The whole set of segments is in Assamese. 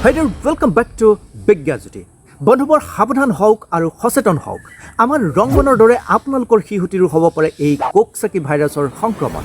Hi there, welcome back to বিজ্ঞাজ্যোতি। বন্ধুবৰ, সাৱধান হওক আৰু সচেতন হওক। আমাৰ ৰংমনৰ দৰে আপোনালোকৰ শিশুটিৰো হ'ব পাৰে এই কোকচাকি ভাইৰাছৰ সংক্ৰমণ।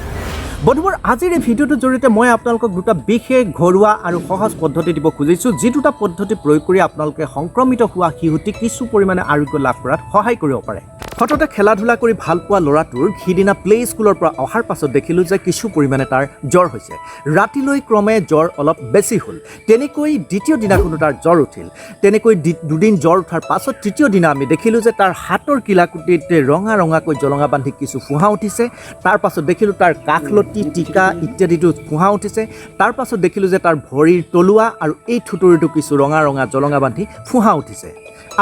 বন্ধুবৰ, আজিৰ এই ভিডিঅ'টোৰ জৰিয়তে মই আপোনালোকক দুটা বিশেষ ঘৰুৱা আৰু সহজ পদ্ধতি দিব খুজিছোঁ, যি দুটা পদ্ধতি প্ৰয়োগ কৰি আপোনালোকে সংক্ৰমিত হোৱা শিশুটিক কিছু পৰিমাণে আৰোগ্য লাভ কৰাত সহায় কৰিব পাৰে। সততে খেলা ধূলা কৰি ভাল পোৱা ল'ৰাটোৰ সিদিনা প্লে স্কুলৰ পৰা অহাৰ পাছত দেখিলোঁ যে কিছু পৰিমাণে তাৰ জ্বৰ হৈছে। ৰাতিলৈ ক্ৰমে জ্বৰ অলপ বেছি হ'ল। তেনেকৈ দ্বিতীয় দিনাখনো তাৰ জ্বৰ উঠিল। তেনেকৈ দুদিন জ্বৰ উঠাৰ পাছত তৃতীয় দিনা আমি দেখিলোঁ যে তাৰ হাতৰ কিলাকুটিত ৰঙা ৰঙাকৈ জলঙা বান্ধি কিছু ফোঁহা উঠিছে। তাৰ পাছত দেখিলোঁ তাৰ কাষলতি, টিকা ইত্যাদিতো ফোঁহা উঠিছে। তাৰ পাছত দেখিলোঁ যে তাৰ ভৰিৰ তলুৱা আৰু এই থুঁতৰিটো কিছু ৰঙা ৰঙা জলঙা বান্ধি ফোঁহা উঠিছে।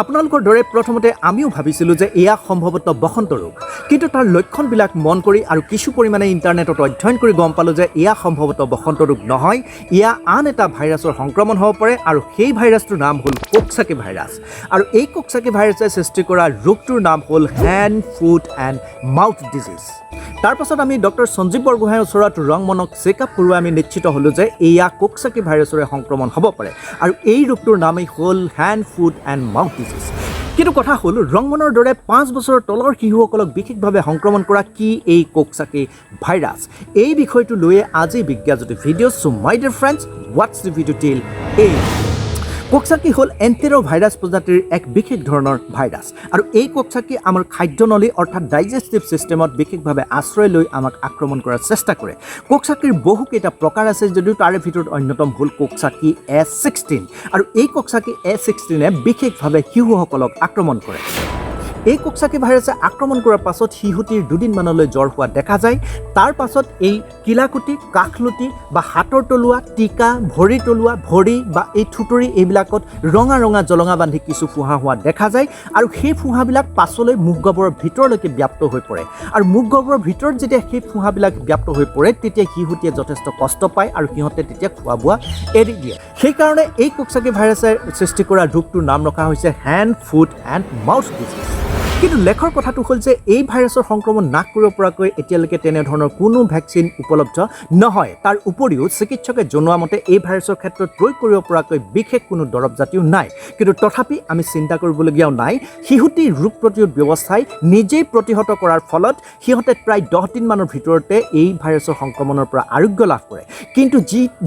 আপোনালোকৰ দৰে প্ৰথমতে আমিও ভাবিছিলোঁ যে এয়া সম্ভৱতঃ বসন্ত ৰোগ। কিন্তু তাৰ লক্ষণবিলাক মন কৰি আৰু কিছু পৰিমাণে ইণ্টাৰনেটত অধ্যয়ন কৰি গম পালোঁ যে এয়া সম্ভৱতঃ বসন্ত ৰোগ নহয়, এয়া আন এটা ভাইৰাছৰ সংক্ৰমণ হ'ব পাৰে আৰু সেই ভাইৰাছটোৰ নাম হ'ল কোকচাকি ভাইৰাছ। আৰু এই কোকচাকি ভাইৰাছে সৃষ্টি কৰা ৰোগটোৰ নাম হ'ল hand, foot and mouth disease। তাৰপাছত আমি ডক্টৰ সঞ্জীৱ বৰগোহাঁইৰ ওচৰত ৰংমনক চেক আপ কৰোৱাই আমি নিশ্চিত হ'লোঁ যে এয়া কোকচাকি ভাইৰাছৰে সংক্ৰমণ হ'ব পাৰে আৰু এই ৰোগটোৰ নামেই হ'ল hand, foot and mouth disease। কিন্তু কথা হ'ল, ৰংমনৰ দৰে 5 বছৰৰ তলৰ শিশুসকলক বিশেষভাৱে সংক্ৰমণ কৰা কি এই কোকচাকি ভাইৰাছ? এই বিষয়টো লৈয়ে আজি বিজ্ঞাজ্যোতি video. So my dear friends, watch the video till end। Coxsackie হ'ল এণ্টেৰ' ভাইৰাছ প্ৰজাতিৰ এক বিশেষ ধৰণৰ ভাইৰাছ আৰু এই কোকচাকি আমাৰ খাদ্যনলী অৰ্থাৎ ডাইজেষ্টিভ ছিষ্টেমত বিশেষভাৱে আশ্ৰয় লৈ আমাক আক্ৰমণ কৰাৰ চেষ্টা কৰে। কোকচাকিৰ বহুকেইটা প্ৰকাৰ আছে যদিও তাৰে ভিতৰত অন্যতম হ'ল কোকচাকি এ 16। আৰু এই কোকচাকি এ 16-এ বিশেষভাৱে শিশুসকলক আক্ৰমণ কৰে। এই কোকচাকি ভাইৰাছে আক্ৰমণ কৰাৰ পাছত শিশুটিৰ দুদিনমানলৈ জ্বৰ হোৱা দেখা যায়। তাৰ পাছত এই কিলাকুটি, কাষলতি বা হাতৰ তলুৱা, টিকা, ভৰিৰ তলুৱা, ভৰি বা এই থুঁতৰি এইবিলাকত ৰঙা ৰঙা জলঙা বান্ধি কিছু ফোঁহা হোৱা দেখা যায়। আৰু সেই ফোঁহাবিলাক পাছলৈ মুখ গহ্বৰৰ ভিতৰলৈকে ব্যাপ্ত হৈ পৰে। আৰু মুখ গহ্বৰৰ ভিতৰত যেতিয়া সেই ফোঁহাবিলাক ব্যাপ্ত হৈ পৰে, তেতিয়া শিশুটিয়ে যথেষ্ট কষ্ট পায় আৰু সিহঁতে তেতিয়া খোৱা বোৱা এৰি দিয়ে। সেইকাৰণে এই কোকচাকি ভাইৰাছে সৃষ্টি কৰা ৰোগটোৰ নাম ৰখা হৈছে hand, foot and mouth disease। কিন্তু লেখৰ কথাটো হ'ল যে এই ভাইৰাছৰ সংক্ৰমণ নাশ কৰিব পৰাকৈ এতিয়ালৈকে তেনেধৰণৰ কোনো ভেকচিন উপলব্ধ নহয়। তাৰ উপৰিও চিকিৎসকে জনোৱা মতে এই ভাইৰাছৰ ক্ষেত্ৰত প্ৰয়োগ কৰিব পৰাকৈ বিশেষ কোনো দৰৱ জাতিও নাই। কিন্তু তথাপি আমি চিন্তা কৰিবলগীয়াও নাই। শিশুটিৰ ৰোগ প্ৰতিৰোধ ব্যৱস্থাই নিজেই প্ৰতিহত কৰাৰ ফলত সিহঁতে প্ৰায় 10 দিনমানৰ ভিতৰতে এই ভাইৰাছৰ সংক্ৰমণৰ পৰা আৰোগ্য লাভ কৰে। কিন্তু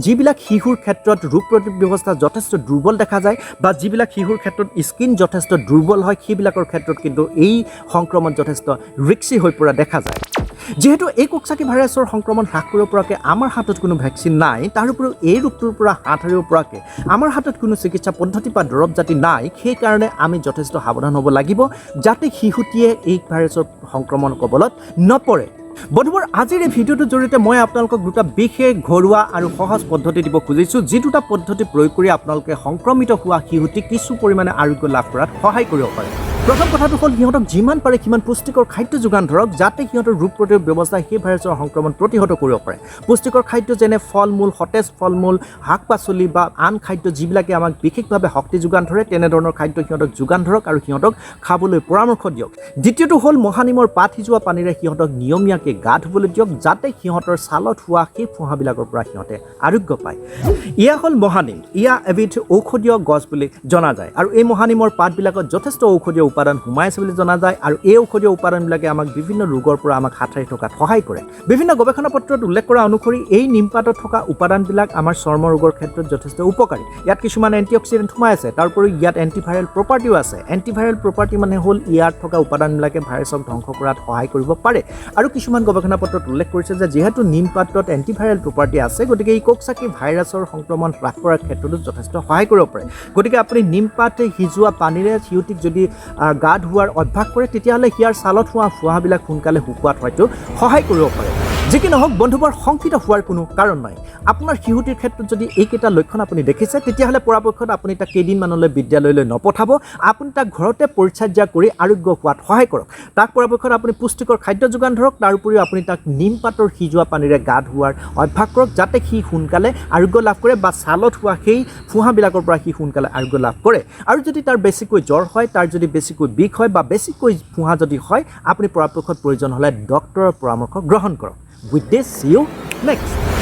যিবিলাক শিশুৰ ক্ষেত্ৰত ৰোগ প্ৰতিৰোধ ব্যৱস্থা যথেষ্ট দুৰ্বল দেখা যায় বা যিবিলাক শিশুৰ ক্ষেত্ৰত স্কিন যথেষ্ট দুৰ্বল হয়, সেইবিলাকৰ ক্ষেত্ৰত কিন্তু এই সংক্ৰমণ যথেষ্ট ৰিক্সি হৈ পৰা দেখা যায়। যিহেতু এই কোকচাকি ভাইৰাছৰ সংক্ৰমণ হ্ৰাস কৰিব পৰাকৈ আমাৰ হাতত কোনো ভেকচিন নাই, তাৰ উপৰিও এই ৰোগটোৰ পৰা হাত সাৰিব পৰাকৈ আমাৰ হাতত কোনো চিকিৎসা পদ্ধতি বা দৰৱ জাতি নাই, সেইকাৰণে আমি যথেষ্ট সাৱধান হ'ব লাগিব যাতে শিশুটিয়ে এই ভাইৰাছৰ সংক্ৰমণ কবলত নপৰে। বন্ধুবৰ, আজিৰ এই ভিডিঅ'টোৰ জৰিয়তে মই আপোনালোকক দুটা বিশেষ ঘৰুৱা আৰু সহজ পদ্ধতি দিব খুজিছোঁ, যি দুটা পদ্ধতি প্ৰয়োগ কৰি আপোনালোকে সংক্ৰমিত হোৱা শিশুটিক কিছু পৰিমাণে আৰোগ্য লাভ কৰাত সহায় কৰিব পাৰে। প্ৰথম কথাটো হ'ল, সিহঁতক যিমান পাৰে সিমান পুষ্টিকৰ খাদ্য যোগান ধৰক, যাতে সিহঁতৰ ৰোগ প্ৰতিৰোধ ব্যৱস্থাই সেই ভাইৰাছৰ সংক্ৰমণ প্ৰতিহত কৰিব পাৰে। পুষ্টিকৰ খাদ্য যেনে ফল মূল, সতেজ ফল মূল, শাক পাচলি বা আন খাদ্য যিবিলাকে আমাক বিশেষভাৱে শক্তি যোগান ধৰে, তেনেধৰণৰ খাদ্য সিহঁতক যোগান ধৰক আৰু সিহঁতক খাবলৈ পৰামৰ্শ দিয়ক। দ্বিতীয়টো হ'ল, মহানিমৰ পাত সিজোৱা পানীৰে সিহঁতক নিয়মীয়াকৈ গা ধুবলৈ দিয়ক, যাতে সিহঁতৰ ছালত হোৱা সেই ফোঁহাবিলাকৰ পৰা সিহঁতে আৰোগ্য পায়। এয়া হ'ল মহানিম। এয়া এবিধ ঔষধীয় গছ বুলি জনা যায় আৰু এই মহানিমৰ পাতবিলাকত যথেষ্ট ঔষধীয় উপাদান সোমাই আছে বুলি জনা যায়। আৰু এই ঔষধীয় উপাদানবিলাকে আমাক বিভিন্ন ৰোগৰ পৰা আমাক হাত সাৰি থকাত সহায় কৰে। বিভিন্ন গৱেষণা পত্ৰত উল্লেখ কৰা অনুসৰি এই নিমপাতত থকা উপাদানবিলাক আমাৰ চৰ্ম ৰোগৰ ক্ষেত্ৰত যথেষ্ট উপকাৰী। ইয়াত কিছুমান এণ্টি অক্সিডেণ্ট সোমাই আছে। তাৰোপৰি ইয়াত এণ্টিভাইৰেল প্ৰপাৰ্টিও আছে। এণ্টিভাইৰেল প্ৰপাৰ্টি মানে হ'ল ইয়াত থকা উপাদানবিলাকে ভাইৰাছক ধ্বংস কৰাত সহায় কৰিব পাৰে। আৰু কিছুমান গৱেষণা পত্ৰত উল্লেখ কৰিছে যে যিহেতু নিমপাতত এণ্টিভাইৰেল প্ৰপাৰ্টি আছে, গতিকে এই কোকচাকি ভাইৰাছৰ সংক্ৰমণ হ্ৰাস কৰাৰ ক্ষেত্ৰতো যথেষ্ট সহায় কৰিব পাৰে। গতিকে আপুনি নিমপাত সিজোৱা পানীৰে শিশুটিক যদি গা ধোৱাৰ অভ্যাস কৰে, তেতিয়াহ'লে ইয়াৰ ছালত হোৱা ফোঁহাবিলাক সোনকালে শুকোৱাত হয়তো সহায় কৰিব পাৰে। যি কি নহওক বন্ধুবৰ, শংকিত হোৱাৰ কোনো কাৰণ নাই। আপোনাৰ শিশুটিৰ ক্ষেত্ৰত যদি এইকেইটা লক্ষণ আপুনি দেখিছে, তেতিয়াহ'লে পৰাপক্ষত আপুনি তাক কেইদিনমানলৈ বিদ্যালয়লৈ নপঠাব। আপুনি তাক ঘৰতে পৰিচৰ্যা কৰি আৰোগ্য হোৱাত সহায় কৰক। তাক পৰাপক্ষত আপুনি পুষ্টিকৰ খাদ্য যোগান ধৰক। তাৰ উপৰিও আপুনি তাক নিমপাতৰ সিজোৱা পানীৰে গা ধোৱাৰ অভ্যাস কৰক, যাতে সি সোনকালে আৰোগ্য লাভ কৰে বা ছালত হোৱা সেই ফোঁহাবিলাকৰ পৰা সি সোনকালে আৰোগ্য লাভ কৰে। আৰু যদি তাৰ বেছিকৈ জ্বৰ হয়, তাৰ যদি বেছিকৈ বিষ হয় বা বেছিকৈ ফোঁহা যদি হয়, আপুনি পৰাপক্ষত প্ৰয়োজন হ'লে ডক্টৰৰ পৰামৰ্শ গ্ৰহণ কৰক। With this, see you next.